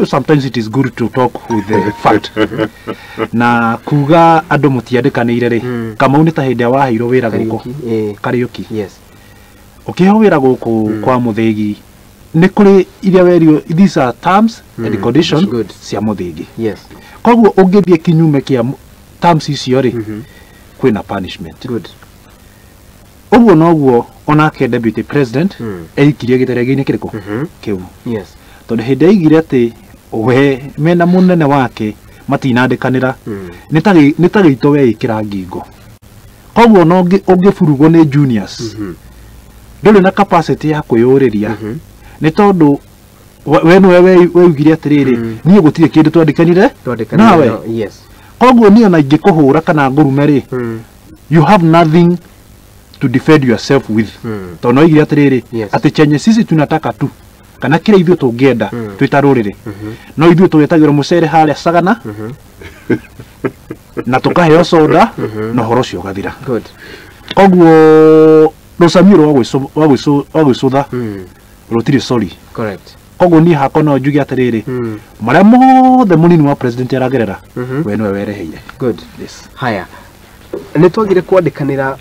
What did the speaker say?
Sometimes it is good to talk with the fact na kuga andũ mũtiandĩkanĩire rĩ. Kamau, nĩ ta hĩndĩ ĩrĩa waheirwo wĩra gũkũ. Kariuki, eh. Kariũki. Yes. Ũkĩheo wĩra gũkũ kwa Mũthĩgi, nĩ kũrĩ iria werio, these are terms and conditions cia Mũthĩgi. Koguo ũngĩthiĩ kinyume kĩa terms icio rĩ, kwĩna punishment. Ũguo noguo onake deputy president eikirie gĩterenge-inĩ kĩrĩkũ kĩu, tondũ hĩndĩ aigire atĩ we mena mũnene wake matinandĩkanĩra, nĩ ta gĩito weĩkĩra ngingo. Koguo ona ũngĩburugwo nĩ juniors, ndũrĩ na capacity ya kwĩyũrĩria, nĩ tondũ we nĩwe weugire atĩrĩrĩ, niĩ gũtirĩ kĩndũ twandĩkanire Twandĩkanĩire nawe. No, yes. Koguo niĩ ona ingĩkũhũra kana ngũrume rĩ, you have nothing to defend yourself with, tondũ noigire atĩrĩrĩ, atĩ chenye sisi tunataka tu, kana kĩrĩa ithuĩ tũngĩenda twĩ ta rũrĩrĩ, no ithuĩ tũgetagĩrwo mũcere harĩa Sagana na tũkaheo soda na ũhoro ũcio ũgathira. Koguo rũcamio rwa gwĩcũtha rũtirĩ sorry. Koguo niĩ hakwa no njuge atĩrĩrĩ, marĩa mothe mũnini wa president aragerera, we nĩwe wereheire. Good. Yes. Haya, nĩ twagire kwandĩkanĩra.